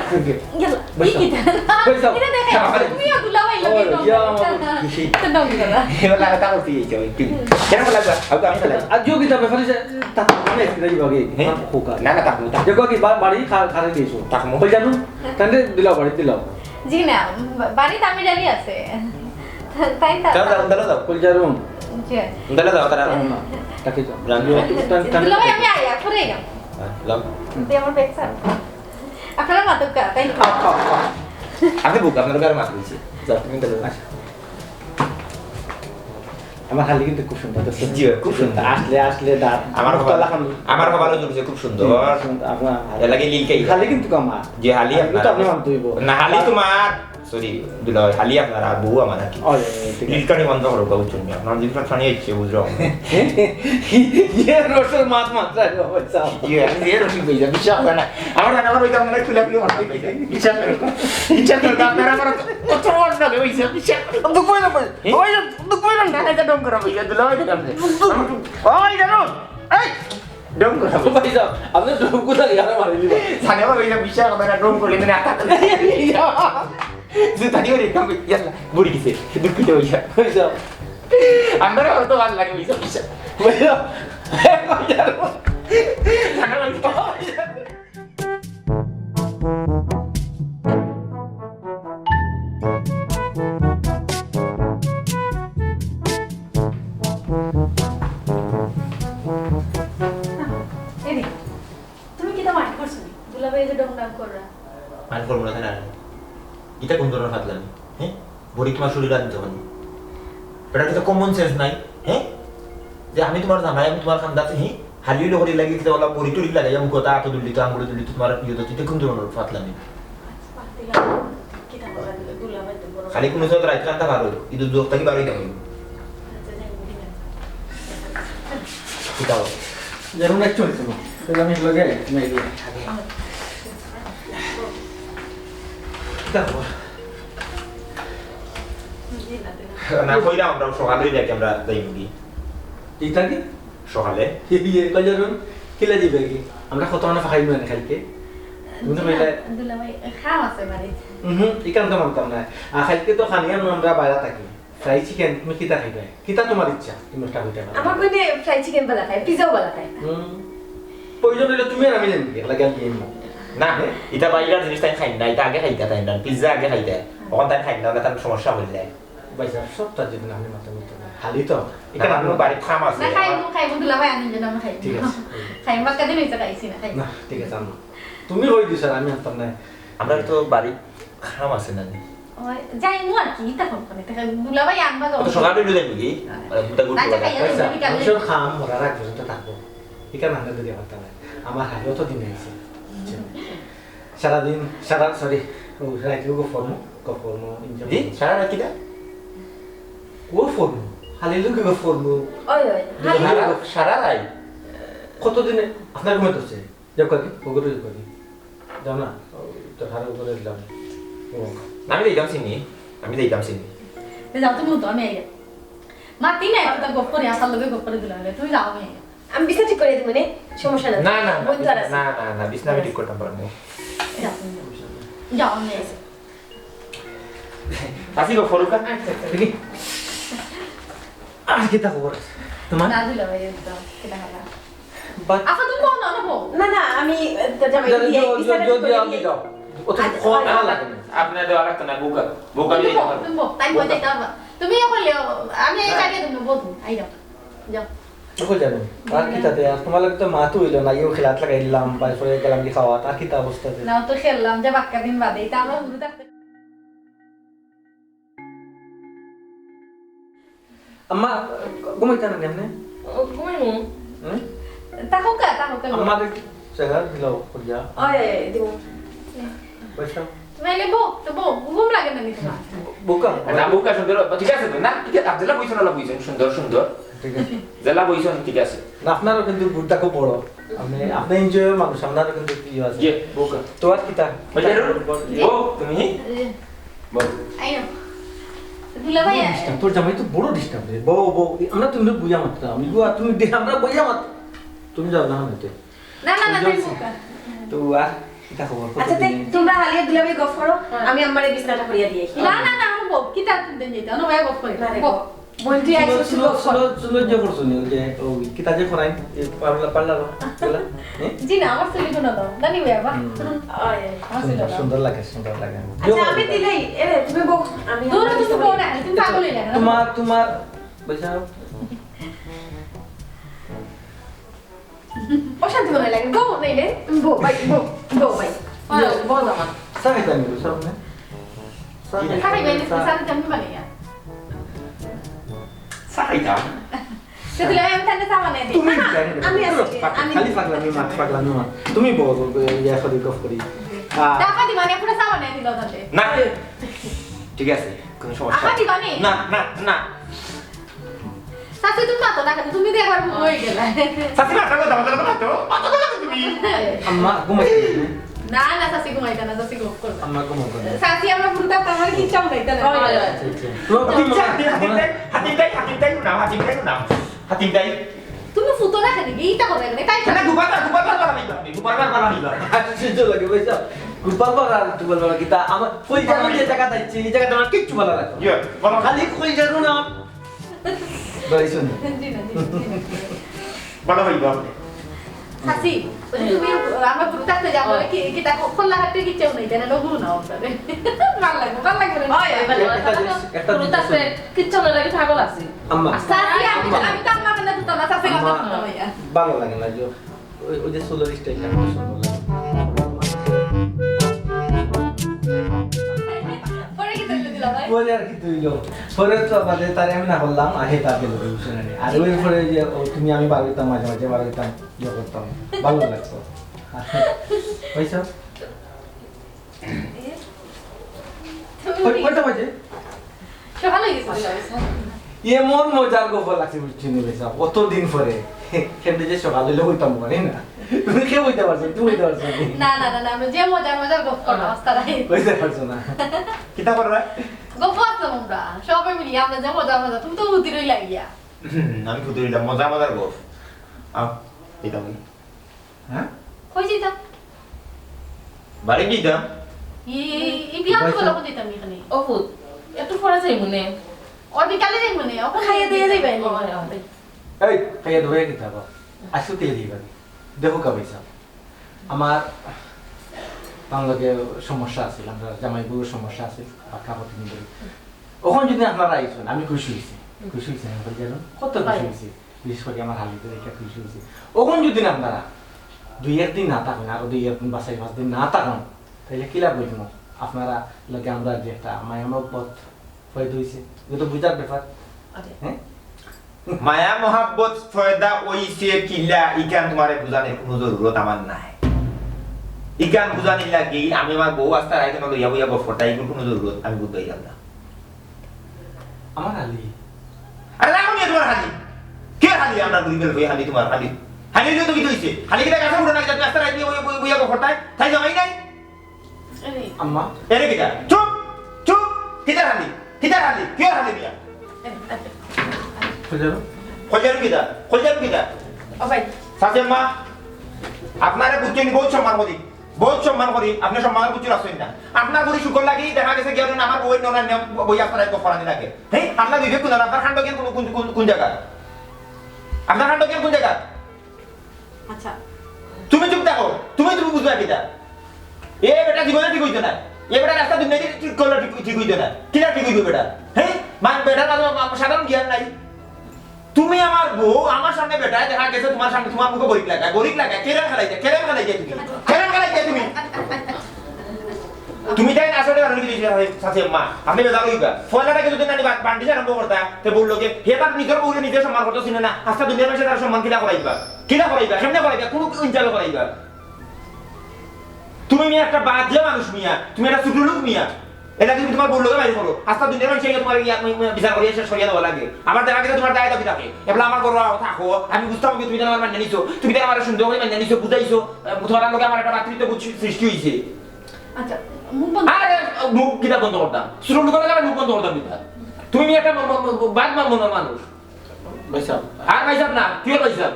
গেল। বসো। ই কিতা? বসো। ইটা দেখে, না, আরে। তুমিও দুলাভাই লাগে, ওই, ঢং ইয়া, করো। আমার খুশি। তো ঢং করো। এবার লাগা তাও হচ্ছে এই যে, ওই, কি? কেন লাগা? আগে আমি তো লাগা। আর জিও কিতা ব্যাপারে যে, তা তো আমি আজকে যাই ভাগে। হ্যাঁ? আমার খোকা। না, না, তা তো, তা তো। দেখো কি বা-, বাড়ি খা-, খারে দিয়েছো। তা তো। কই জানো? তাহলে দিলাও, বাড়ি দিলাও। জি না, বা-, বাড়িত আমি জানি আছে। তাই তা-, যাও, যাও, যাও, যাও। কই জানো? জি। যাও, যাও, তারা। না, তাকে যাও। জানো। তা-, তা-, দুলাভাই, আমি আইয়া, ঘুরে গেলাম। হ্যাঁ, লও। তুই আমার ব্যাগ ছাড়। আপনারা মাতুক্কা, তাই না? খাও, খাও, খাও। আমি বুক, আপনার ঘরে মাত বলছি। যাও, তুমি তাহলে। আচ্ছা। আমার হালি কিন্তু খুব সুন্দর, দেখছো? জি, খুব সুন্দর। আসলে, আসলে দাঁত। আমার মুখটা কপাল, লাখান। আমার কপালও জুটছে খুব সুন্দর। হুম, সুন্দর, আপনার হালি। এর লাগে লীল খাই। হালি কিন্তু আমার। জি, হালি হালি তো আপনার। আপনি মানতে হইব। না, হালি তোমার। Sorry, দুলাভাই, খালি আপনার আর বউ আমার আর কি। ওই, ওই, ওই, ঠিক আছে। ইলকানি বন্ধ করো, বুঝছেন নি? আপনার জিনিস ফানি হচ্ছে, বুঝলাম। ইয়ে রসের মাত মাত্রা রে বাবা, চাও। ইয়ে, আমি যে রসিক হয়ে যাই, বিশ্বাস হয় না। আমার রান্না ঘর হইতে আমরা খুলে খুলে মারতে হইতে। বিশ্বাস করো। বিশ্বাস করো, আপনারা আমার কত বড় লাগে হইছে, বিশ্বাস করো। দুঃখ হইলাম ভাই। হ্যাঁ? ওই যে, দুঃখ হইলাম না, এটা ডং করা হইছে, দুলাভাই দেখলাম যে। ওই জানো, এই! ডং করা। ভাই সাহেব, আপনি ডং কোথায়? আরে মারিলি ভাই। সানিয়া ভাই, এটা বিশ্বাস হবে না, ডং করলে মানে আঘাত। জুতা দিয়ে রে, ডং, ইয়াল্লা, বুড়ি গেছে, দুঃখিত হইয়া। ভাই সাহেব। আমরা অত ভালো লাগে, বিশ্বাস, বিশ্বাস। ভাই সাহেব। সানিয়া ভাই, এরে, তুমি কিতা mind করছো নি? দুলাভাই যে ডং ডং কররা। Mind করবো না কেন? ইটা কোন ধরনের ফাতলামি? হ্যাঁ? বড়ি তোমার শরীরে আনতে হবে। এটা তো common sense নাই, হ্যাঁ? যে আমি তোমার জামাই, আমি তোমার খান্দাতে, হ্যাঁ? হালি হইলে করি লাগি, কিতা বলা, বড়ি টড়ি লাগাইয়া মুখো তা আতো দুললি তো, আঙুলে দুললি তো, তোমার ইয়ে তো, ইটা কোন ধরনের ফাতলামি? আচ্ছা, বাদ দিলাম। কিতা বলা দিলে? দুলাভাই তো বড়। খালি কোনো সময় রাইত কান্তা বার হইল, কিন্তু দোষ থাকি বার হইতে হবে। আচ্ছা, যাই হোক, ঠিক আছে। কিতা বল? যেমন একটু হইছে না। তাহলে আমি লগে, তুমি এগিয়ে। কিতা খবর? জি, না, দিলাম। না, কইলাম আমরা সকালে যাই, আমরা যাই মুগি। ইতা কি? সকালে? ইয়ে, কই যাবেন? কিলা দিবে কি? আমরা কত মানে ফাঁকাই মানে কালকে? তুমি তো জি না, কইলে দুলাভাই, খাম আছে বাড়িত। হুম, ইখান তো মানতাম না। আর কালকে তো খানি আমরা বাইরে থাকি। Fry chicken, তুমি কিতা খাইবে? কিতা তোমার ইচ্ছা? তুমি একটা কইতে পারো। আমার বইনে fry chicken বালা খায়, pizza-ও বালা খায়। হুম। প্রয়োজন হইলে তুমি আর আমি জানি, একলা গেল দিয়ে নিও। না, ইতা বাইরের জিনিস তাই খাই না, ইতা আগে খাইতা তাই না, pizza আগে খাইতা। ওখান তাই খাই না, ওখান তাই সমস্যা হইলে। ভাই সাহেব, সবটা যদি না আমি মাথা নিতে না, খালি তো। না, এখানে আমার বাড়িত খাম আছে। না, খাইমু, খাইমু, দুলাভাই আনইন যেন আমি খাইমু। ঠিক আছে। খাইমু, বাক্কা দিন হইছে খাইছি না, খাইমু। না, ঠিক আছে, আনো। তুমি কই দিছো, আমি আনতাম না। আমরা তো বাড়িত খাম আছে না নি? ওই, যাইমু আর কি, ইতা কখন? ইতা দুলাভাই আনবা তো। অত সকালে উঠে যাইমু কি? হ্যাঁ। মানে, বুটা গুড় আচ্ছা, করে খাইয়া খাই। আচ্ছা, বিকালে। মানুষের খাম মরার আগ পর্যন্ত থাকবো। এখানে আমরা যদি পারতাম না। আমার হাজত তো দিন আইছে। সারাদিন, সারা, sorry, ও, রাইতে গো ফর্ম, গো ফর্ম, enjoy জি? করবো। সারা রাত কিতা? গো ফর্ম, খালি লোকে গো ফর্ম। ওই, ওই, দুজন খালি সারা, সারা রাত? কতদিনে আপনার ঘুমে ধরছে? যাও কাকি, ওগুলো যাও কাকি। যাও না, ও, তোর হারো করে দিলাম। ও। আমি যাইতাম চিনি, আমি যাইতাম চিনি। তে যাও তুমি, তো আমি আইয়া। মা, তিন এক কথা গপ করে, আসার লগে গপ করে দিলাম, তুমি যাও, আমি আইয়া। আমি বিছনা ঠিক করে দিব নে, সমস্যা নাই। না, না, না, বন্ধু আর আছে। না, না, না, বিছনা আমি ঠিক করতাম পারবো। যাও, তুমি যাও। যাও, আমি আইছি। আসি গো, ফরুকা। আচ্ছা, আচ্ছা। দেখি। আর কিতা খবর আছে তোমার? না দিল ভাই, একদম, কিতা খালা? বাট আচ্ছা, তুমি বল না, না বল। না, না, আমি, আহ, তো জামাই যাও, দিয়ে যাও, বিছানা যাও, ঠিক করে যাও, দিয়ে যাও। ও তো আচ্ছা, খোয়া আচ্ছা। না লাগে না। আপনি দেওয়া লাগতো না, বুকা, বুকা তুমি দিয়ে বল, দিতে পারো। তুমি বল, তাই বুকা। মজা এটা আবার। তুমি ইয়ে করলে, আমি এই না। জায়গায় তুমি বল, আই যাও। যাও। চোখে যাবেন। আর কি তাতে? আর তোমার লাগে তো মাথা হইল না, ইয়েও খেলাত লাগাইলাম, তারপরে গেলাম কি খাওয়া, আর কি তা অবস্থা? না, তো খেললাম, যে বাক্কা দিন বাদে, এটা আমরা হুজুর থাকতে আম্মা, ঘুমাইতা না কেমনে? ও, ঘুমাইমু। হুম? তাহোকা, তাহোকা। আম্মারে জাগা দিলাও, করিয়া। ওই, দিমু। পয়সা। নাইলে বউ, তো বউ, ঘুম লাগে না নি তোমার? বউকা। না, বউকা সুন্দর, ঠিক আছে তো? না, ঠিক আছে, যেলা বইছইন, অলা বইছইন, সুন্দর, সুন্দর। ঠিক আছে। যেলা বইছইন, ঠিক আছে। না, আপনারও কিন্তু বুকটা খুব বড়। আপনি, আপনি enjoy মানুষ, আপনারও কিন্তু প্রিয় আছে। জি, বউকা। তোমার কিতা? ওই যে, বউ, তুমি? জি। বউ। আইও। দুলাভাই, বড় disturb, তোর জামাই তো বড় disturb রে। বউ, বউ, আমরা তুমি বইয়া মাত্র, আমি গো, তুমি দে-, আমরা বইয়া মাত্র। তুমি যাও না, আমি তো। না, না, না, ওই যে তাই বউকা। তো আর কিতা খবর? কত আচ্ছা, দিন? তোমরা হালিয়ে দুলাভাই গফ করো, হ্যাঁ। আমি আমারে বিছনাটা করিয়া দিয়ে আসি। না, না, না, আমি বউ, কিতা তুমি দিন যাইতা, না, ভাই গফ করে। না রে, বউ। বউ। বন্ধু আইসো, চুলো, গফ করো। চুলো, চুলো যে করছো নি, ওই যে, ওই, কিতা যে করাই, এই পার্লার, পার্লার, হ্যাঁ? জি না, আমার চুলি কোনো দাও, জানি ভাই আবার। হুম। ওই, আমার চুলি সুন্দর, দাও। সুন্দর লাগে, সুন্দর লাগে। আচ্ছা, আমি দিলাই, এ রে, তুমি বউ, আমি দূর, আমার তুমি বউ না, তুমি পাগল হয়ে যাবে। তোমার, তোমার, বলছো? অশান্তি মনে লাগে। বউ নাইলে, বউ ভাই, বউ, বউ ভাই। বউ, বউ আমার। চা খাইতে আনবি, বুঝছো আপনি? চা খাইতে আনবি, চা খাইতে আনবি বানাইয়া। চা খাইতাম। সেদিন আমি তাহলে চা বানাই দিই। তুমি না, না, জানো না। আমি আছি, পাগলা, আমি খালি পাগলামি মার, পাগলামি মার। তুমি বউ, বউ, বউ, ইয়া করি, গফ করি। আ, চা খাইতে মানে পুরো চা বানাই দিল তাতে। না, ঠিক আছে, কোনো সমস্যা আহা, নেই। দিবানি? না, না, না। চাচি, তুমি মাতো না কেন? তুমি তো একবার বউ হয়ে গেলে। চাচি, মাথা কথা, মাথা কথা, মাথা কথা তুমি। আম্মা, ঘুমাইতে না। না, না, চাচি ঘুমাইতা না, চাচি গফ করতা। আম্মা, ঘুমাও, ঘুমাও। চাচি, আমরা পুরো তার আমার কিচ্ছু আমরা এটা না। হয়, হয়, হয়। আচ্ছা, আচ্ছা। তোমার, তোমার কিচ্ছু, মনে হাতিম দাই, হাতিম দাই, হাতিম দাই, না, হাতিম দাই, না, হাতিম দাই। তুমি ফুটো না কেন? এইটা কথা কেন? তাই না, দুবার, দুবার, দুবার, দুবার, দুবার, দুবার। আশ্চর্য লাগে, বুঝছো? গোপাল বাবা আর গোপাল বাবা কিতা? আমার কই জানো যে জায়গা যাচ্ছে, এই জায়গাটা আমার কিচ্ছু ভালো লাগে না। ইয়ে, বলো। খালি কই জানো না? ভাই, শুনো। জি না, জি না, জি না। বলো ভাই, বলো। হাসি, ওই যে তুমি, আমরা পুরো থাকতে যাবো, হ্যাঁ। কি, কি দেখো, খোলা হাতে কিচ্ছু নেই, তাই না? লঘু না ওটাতে। ভালো লাগবে, ভালো লাগবে না। হয়, হয়, ভালো লাগবে। একটা জিনিস, একটা পুরো জিনিস থাকতে শুনো। কিচ্ছু না লাগে, পাগল আছি। আম্মা। আচ্ছা, আমি, আমি, আম্মা। আমি তো আম্মা কেন দিতাম না, চাচি কথা আম্মা, দিতাম ভাইয়া। ভালো লাগে না, যে ওই, ওই যে চুলের স্টাইলটা খুব সুন্দর লাগে। পরে কি তুলতে দিলা ভাই? পরে আর কি তুইলো? পরে তো বাদে তারে আমি না করলাম, আহে তার গেল, বুঝছো না নি? আর ওই পরে যে, ও, তুমি আমি বার হইতাম, মাঝে মাঝে বার হইতাম, ইয়ে করতাম, ভালো লাগতো। বুঝছো? কয়-, কয়টা বাজে? সকাল হয়ে গেছে। এমন মজার গল্প লাগছে, বুঝছো নি ভাই সাহেব? কতদিন পরে। কেমনে যে সকাল হইলে হইতাম পারি না। তুমি কে হইতে পারছো? তুমি হইতে পারছো নি? না, না, না, না, আমরা যে মজার মজার গল্প করলাম, আস্তা নাই। হইতে পারছো না। কিতা কররা? গল্প আসলাম আমরা। সবাই মিলি আমরা যে মজা মজা। তুমি তো হুতি রইলা গিয়া। হুম, আমি হুতি রইলাম, মজা মজার গল্প। আও, এটা বলি। হ্যাঁ? কই যাইতাম? বাড়ি যাইতাম। এই, এই, এই বিয়ান তো বলো, কই যাইতাম এখানে? ও পুত, একটু পরে যাই মনে। ও বিকালে যাই মনে, ওখানে খাইয়া দিয়ে যাইবে। ও, হয়, হয়। এই, খাইয়া দিয়ে কিতা বা? আজকে কে দিবা? দেখো কা পয়সা। আমার বাংলাকে সমস্যা আছে, আমরা জামাই বউর সমস্যা আছে, বাক্কা প্রতিদিন ধরে। ওখান যদি আপনারা আইসেন, আমি খুশি হইছি। খুশি হইছি, আমি বলি, জানো, কত খুশি হইছি। বিশেষ করি আমার হালিতে দেখে খুশি হইছি। ওখান যদি না আপনারা দুই এক দিন না থাকেন, আরো দুই এক দিন বা চার পাঁচ দিন না থাকেন, তাহলে কি লাভ হইব? আপনারা লগে আমরা যে একটা মায়া মহব্বত পয়দা হইছে, এটা তো বুঝার ব্যাপার। আচ্ছা। হ্যাঁ? মায়া মহব্বত পয়দা হইছে কিলা, ইখান তোমারে বুঝানির কোনো জরুরত আমার নাই। ইখান বুঝানির লাগি আমি আমার বউ আস্তা রাইত লইয়া বইয়া গফ করতা, এগুর কোনো জরুরত আমি বুঝাইলাম না। আমার হালি। আরে রাখো নিয়ে তোমার হালি। কে হালি? আমরা দুই বেল হয়ে হালি তোমার হালি। হালি হইলে তো কি হইছে? হালি কিতা গাছে উঠে না, কিতা তুমি আস্তা রাইত নিয়ে বইয়া, বইয়া, বইয়া করতায়? তাই জামাই নাই? আরে। আম্মা। এরে কিতা? চুপ! চুপ! কিতা হালি? কিতা হালি? কে হালি দিয়া? আরে, আরে। খোঁজারো? খোঁজারো কিতা? খোঁজারো কিতা? ও ভাই। সাথে মা, আপনারে বুঝছেন, বহুত সম্মান করি। বহুত সম্মান করি, আপনি সম্মান বুঝতে পারছেন না। আপনার বুড়ি শুকর লাগি দেখা গেছে গিয়ে আমার বউয়ের ননা নিয়ে বই আপনার এক ফরানি লাগে। হ্যাঁ, আপনার বিবেক কোথায়? আপনার কাণ্ড জ্ঞান কোন, কোন, কোন, কোন জায়গা? আপনার কাণ্ড জ্ঞান কোন জায়গা? আচ্ছা। তুমি চুপ থাকো, তুমি, তুমি বুঝবে কিতা? এ বেটা জীবনে ঠিক হইতো না। এ বেটা রাস্তা দুনিয়া ঠিক করলে ঠিক, ঠিক হইতো না। কিনা ঠিক হইতো বেটা? হ্যাঁ? মা-, বেটার মাঝে মা-, সাধারণ জ্ঞান নাই। তুমি আমার বউ, আমার সামনে বেটায় দেখা গেছে তোমার সামনে, তোমার মুখে গরিব লাগা, গরিব লাগা, কেরাম খেলাইতে, কেরাম খেলাইতে তুমি, কেরাম খেলাইতে তুমি। তুমি তাই না আসলে কারণ কি দিয়েছিলে, চাচি আম্মা? আপনি বেজার হইবা। ফয়লাটা কি যদি নানি বা-, বান্ডিজ আরম্ভ করতা, তে বললো কি, হে তার নিজের বউরে নিজে সম্মান করতে চিনে না, আস্তা দুনিয়ার মাঝে তার সম্মান কিলা করাইবা? কিলা করাইবা? কেমনে করাইবা? কোন ইনজালো করাইবা? তুমি মিয়া একটা বাদ দিয়া মানুষ মিয়া, তুমি একটা ছোট লোক মিয়া। এর লাগি তুমি তুমার বউর লগে বাইর করো। আস্তা দুনিয়ার মানষে আইয়া তুমার ইয়া, ইয়া, ইয়া বিচার করিয়া শেষ করিয়া দেওয়া লাগে। আবার দেখা গেছে তুমার দায় দাবি থাকে। এবলা আমার ঘরো আও, থাকো। আমি বুঝতাম কি তুমি তাইন আমারে মানিয়া নিছো। তুমি তাইন আমারে সুন্দর করি মানিয়া নিছো, বুঝাইছো। আহ, তুমার লগে আমার একটা ভাতৃত্ববোধ সৃ-, সৃষ্টি অইছে। আচ্ছা, মুখ বন্ধ। আরে, মুখ কিতা বন্ধ করতাম? ছোট লোকর লগে আমি মুখ বন্ধ করতাম কিতা? তুমি মিয়া একটা ম-, ম-, ম-, বাদ মা-, মনর মানুষ। ভাইসাব। আর ভাইসাব না, কিওর ভাইসাব?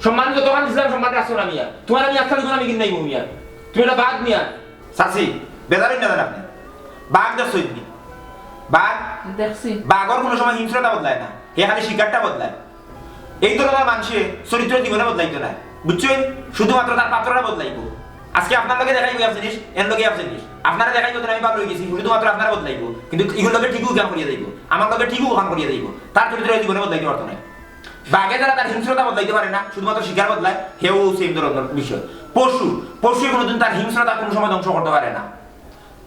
সম্মান যতখান দিছিলাম, সম্মান রাখছো না মিয়া। তুমার আমি একটা দুগুণ আমি কিন নাই মিয়া। তুমি একটা বাঘ মিয়া। চাচি, বেজার অইন না জান আপনে। বাঘ দেখছইন নি? বাঘ? দেখছি। বাঘর কুনু সময় হিংস্রতা বদলায় না, হে খালি শিকারটা বদলায়। এই ধরনর মানষে চরিত্র জীবনে বদলাইতো নায়, বুঝছইন? শুধুমাত্র তার পাত্রটা বদলাইবো। আজকে আপনার লগে দেখাইবো এক জিনিস, এর লগে এক জিনিস। আপনারে দেখাইবো তো আমি ভালা অইগেছি, শুধুমাত্র আপনারে বদলাইবো, কিন্তু ইগুর লগে ঠিকউ কাম করিয়া যাইবো, আমার লগে ঠিকউ কাম করিয়া যাইবো। তার চরিত্র জীবনে বদলাইতে পারতো নায়। বাঘে যারা তার হিংস্রতা বদলাইতে পারে না, শুধুমাত্র শিকার বদলায়, হেও সেম ধরনর বিষয়। পশু, পশু কোনোদিন তার হিংস্রতা কোনো সময় ধ্বংস করতে পারে না।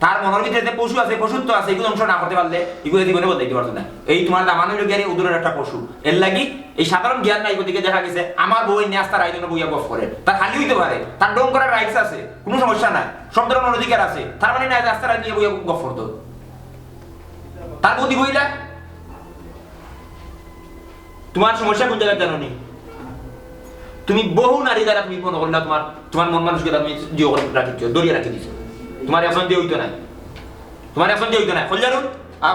তার মনর ভিতরে যে পশু আছে, পশুত্ব আছে, ইগু ধ্বংস না করতে পারলে ইগু জীবনে বদলাইতে পারতো নায়। এই তুমার দামান অইলো গিয়া রে ও ধরনর একটা পশু। এর লাগি এই সাধারণ জ্ঞান নাই, গতিকে দেখা গেছে আমার বউ নিয়া আস্তা রাইত অনো বইয়া গফ করে। তার খালি অইতে পারে, তার ঢং করার রাইটস আছে, কোনো সমস্যা নাই, সব ধরনর অধিকার আছে। তার মানে নায় যে আস্তা রাইত নিয়া বইয়া গফ করতো। তার বউ দিবো ইলা? তুমার সমস্যা কুন জাগাত জানো নি? তুমি বহু নারী দ্বারা তুমি মনো করলা তুমার, তুমার মন মানসিকতা তুমি জিও করে রাখি দিছো, ধরিয়া রাখি দিছো। তুমার এখন দিয়া অইতো নায়। তুমার এখন দিয়া অইতো নায়। কইলাম, আ,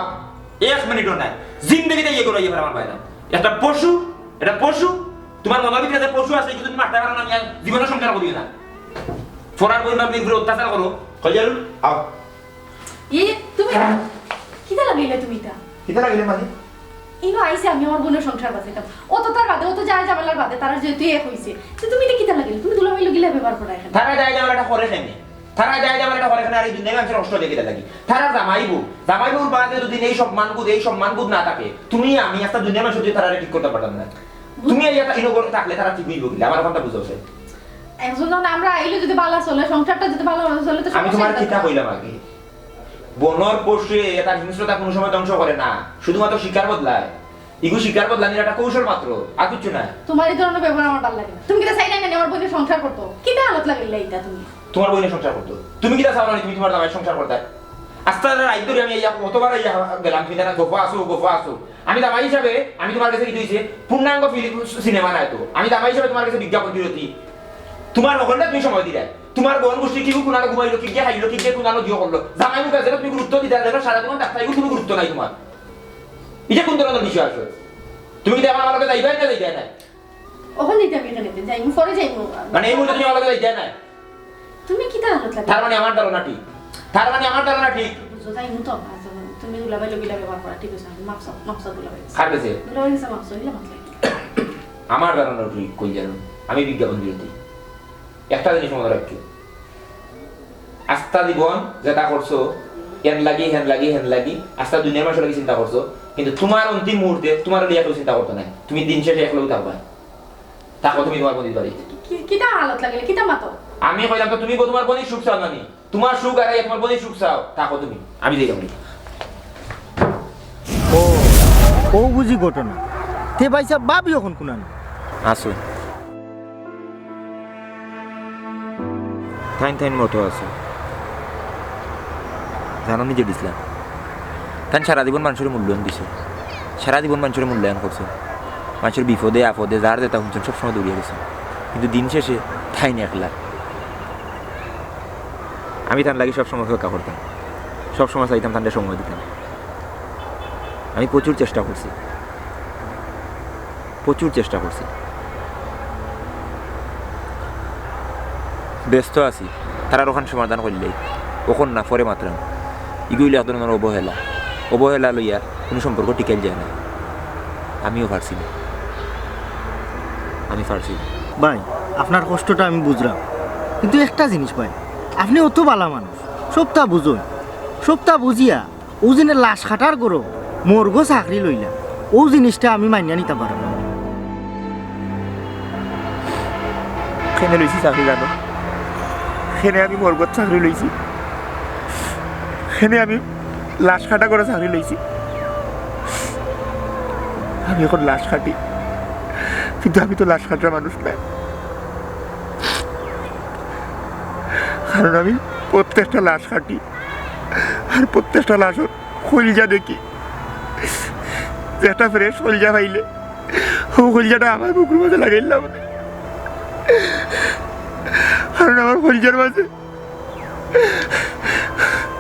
এক মিনিটও নায়। জিন্দেগিতে ইয়ে করো, ইয়ে করে আমার বাইরে। একটা পশু, একটা পশু, তুমার মনর ভিতরে যে পশু আছে, ইগু তুমি মারতে পারো না, আমি আর জীবনে সংসার করিও না। ফরার বইন বাবলির উপরে অত্যাচার করো। কইলাম, আও। ইয়ে, তুমি কিতা লাগাইলা তুমি ইতা? কিতা লাগাইলে মানে? ইনো আইছে আমি আমার বইনর সংসার বাঁচাইতাম। অত তার বাদে, অত যায় ঝামেলার বাদে, তারা যেহেতু এক অইছে। তো তুমি ইতা কিতা লাগাইলা? তুমি দুলাভাইর লগে ইলা ব্যবহার করা কেনে? তারা যায় ঝামেলাটা করে কেনে? তারা যায় ঝামেলাটা করে কেনে? আর এই দুনিয়ার মানষরে কষ্ট দিয়া কিতা লাগি? তারা জামাই বউ, জামাই বউর বাদে যদি এই সম্মানবোধ, এই সম্মানবোধ না থাকে, তুমি আমি আস্তা দুনিয়ার মানষে তারারে ঠিক করতা পারতাম না। তুমি এই একটা ইনো করে থাকলে তারা ঠিক অইবো কিলা? আমার কথা বুঝাও চাই। একজন যখন আমরা আইলে যদি ভালা চলে, সংসারটা যদি ভালা চলে, তো আমি সমস্যা তুমার কিতা? কিতা কইলাম আগে? বনর পশুয়ে তার হিংস্রতা কোনো সময় ধ্বংস করে না, শুধুমাত্র শিকার বদলায়। ইগু শিকার বদলানির একটা কৌশল মাত্র, আর কিচ্ছু না। তুমার এই ধরনর ব্যবহার আমার ভালা লাগে না। তুমি কিতা চাইরায় না আমার বইনে সংসার করতো? কিতা হালত লাগাইলা ইতা তুমি? তুমার বইনে সংসার করতো? তুমি কিতা চাও না তুমি তুমার জামাইর সংসার করতায়? আস্তা রাইত ধরি আমি ইয়া কতবার ইয়া গেলাম, তুমি জানো, গফ আছো, গফ আছো। আমি জামাই হিসাবে আমি তুমার গেছে কিতা অইছে? পূর্ণাঙ্গ ফিল্ম সিনেমা নায় তো। আমি জামাই হিসাবে তুমার গেছে বিজ্ঞাপন বিরতি। তুমার হকলটা তুমি সময় দিলায়। তুমার বইন গুষ্টি কিগু কুনানো ঘুমাইলো, কিগিয়ে খাইলো, কিগিয়ে কুনানো জিও করলো। জামাই মুখে যেন তুমি গুরুত্ব দিতায়, যেন সারাদিন ডাক্তার, ইগু কোনো গুরুত্ব নাই তুমার। ইটা কুন ধরনর বিষয় আছে? তুমি কিতা এখন আমার লগে যাইবায় না যাইতায় নায়? অখন যাইতাম, এখানে যাইমু, পরে যাইমু। মানে এই মুহূর্তে তুমি আমার লগে যাইতায় নায়? তুমি কিতা হালত লাগে? তার মানে আমার ধারণা ঠিক। তার মানে আমার ধারণা ঠিক। বুঝো, যাইমু তো, আচ্ছা, তুমি দুলাভাইর লগে ইলা ব্যবহার করা ঠিক অইছে না। মাফ চাও, মাফ চাও দুলাভাইর গেছে। কার গেছে? দুলাভাইর গেছে মাফ চাও, ইলা মাফ লাগে। আমার ধারণা ঠিক, কই জানো? আমি বিজ্ঞাপন বিরোধী। একটা জিনিস মনে রাখিও, আস্তা জীবন যেটা করছো, এন লাগি, হেন লাগি, হেন লাগি, আস্তা দুনিয়ার মানষর লাগি চিন্তা করছো, কিন্তু তুমার অন্তিম মুহূর্তে তুমার লাগি একলাউ চিন্তা করতো নায়। তুমি দিন শেষে একলাউ থাকবায়। থাকো তুমি তুমার বইনর বাড়িত। কি, কিতা হালত লাগাইলা? কিতা মাতো? আমি কইলাম তো, তুমি গো তুমার বইনর সুখ চাও না নি? তুমার সুখ আর এই তুমার বইনর সুখ চাও, থাকো তুমি। আমি যাইরাম। ও, অউ বুঝি ঘটনা। তে ভাইসাব, ভাবি অখন কুনানো? আছো। তাইন তাইন মতো আছে। জানো নিজে দিছিলাম। তাইন সারা জীবন মানষরে মূল্যায়ন দিছে। সারা জীবন মানষরে মূল্যায়ন করছে। মানষর বিপদে আপদে যার যেটা হুনছইন সবসময় দৌড়িয়া গেছে। কিন্তু দিন শেষে তাইন একলা। আমি তান লাগি সবসময় অপেক্ষা করতাম। সবসময় চাইতাম তানরে সময় দিতাম। আমি প্রচুর চেষ্টা করছি। প্রচুর চেষ্টা করছি। ব্যস্ত আছি, তারার অখান সমাধান করিলাই। অখন না, পরে মাতরাম। ইগু অইলো এক ধরনর অবহেলা। অবহেলা লইয়া কুনু সম্পর্ক টিকাইল যায় না। আমিও পারছি না। আমি পারছি না। ভাই, আপনার কষ্টটা আমি বুঝরাম, কিন্তু একটা জিনিস ভাই, আপনে অত ভালা মানুষ, সবটা বুঝইন, সবটা বুঝিয়া অউ যে লাশ কাটার ঘরো মর্গো চাকরি লইলা, অউ জিনিসটা আমি মানিয়া নিতাম পাররাম না। কেনে লইছি চাকরি জানো? কেনে আমি মর্গত চাকরি লইছি? কেনে আমি লাশ কাটা ঘরো চাকরি লইছি? আমি অখন লাশ কাটি, কিন্তু আমি তো লাশ কাটার মানুষ নায়। কারণ আমি প্রত্যেকটা লাশ কাটি, আর প্রত্যেকটা লাশর কইলজা দেখি। যে একটা ফ্রেশ কইলজা পাইলে, ও কইলজাটা আমার বুকুর মাঝে লাগাইলাম না। কারণ আমার কইলজার মাঝে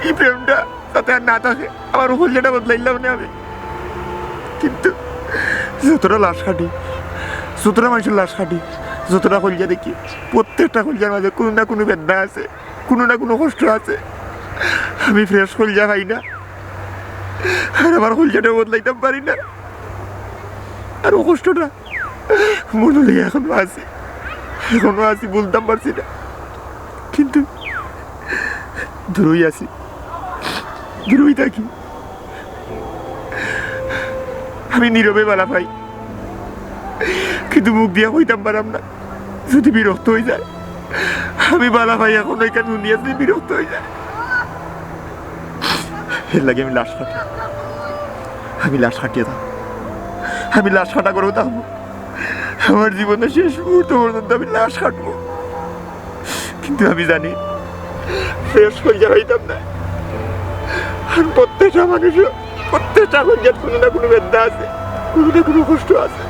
এই প্রেমটা যাতে আর না থাকে, আমার কইলজাটা বদলাইলাম না আমি। কিন্তু যতটা লাশ কাটি, যতটা মানুষর লাশ কাটি, যতটা কইলজা দেখি, প্রত্যেকটা কইলজার মাঝে কোনো না কোনো বেদনা আছে, কোনো না কোনো কষ্ট আছে। আমি ফ্রেশ কইলজা পাই না, আর আমার কইলজাটা বদলাইতাম পারি না। আর ও কষ্টটা মনো লইয়া এখনো আছি, এখনো আছি, বলতাম পারছি না। কিন্তু দূরই আছি, দূরই থাকি। আমি নীরবে বালা পাই, কিন্তু মুখ দিয়া কইতাম পারাম না। যদি বিরক্ত হয়ে যায়, আমি বালা পাই এখন ওইখানে দুনিয়া যদি বিরক্ত হয়ে যায়। এর লাগি আমি লাশ কাটি, আমি লাশ কাটিয়ে থাকবো, আমি লাশ কাটা করেও থাকবো। আমার জীবনের শেষ মুহূর্ত পর্যন্ত আমি লাশ কাটবো। কিন্তু আমি জানি, ফ্রেশ কইলজা পাইতাম না। আর প্রত্যেকটা মানুষ, প্রত্যেকটা কইলজার কোনো না কোনো বেদনা আছে, কোনো না কোনো কষ্ট আছে।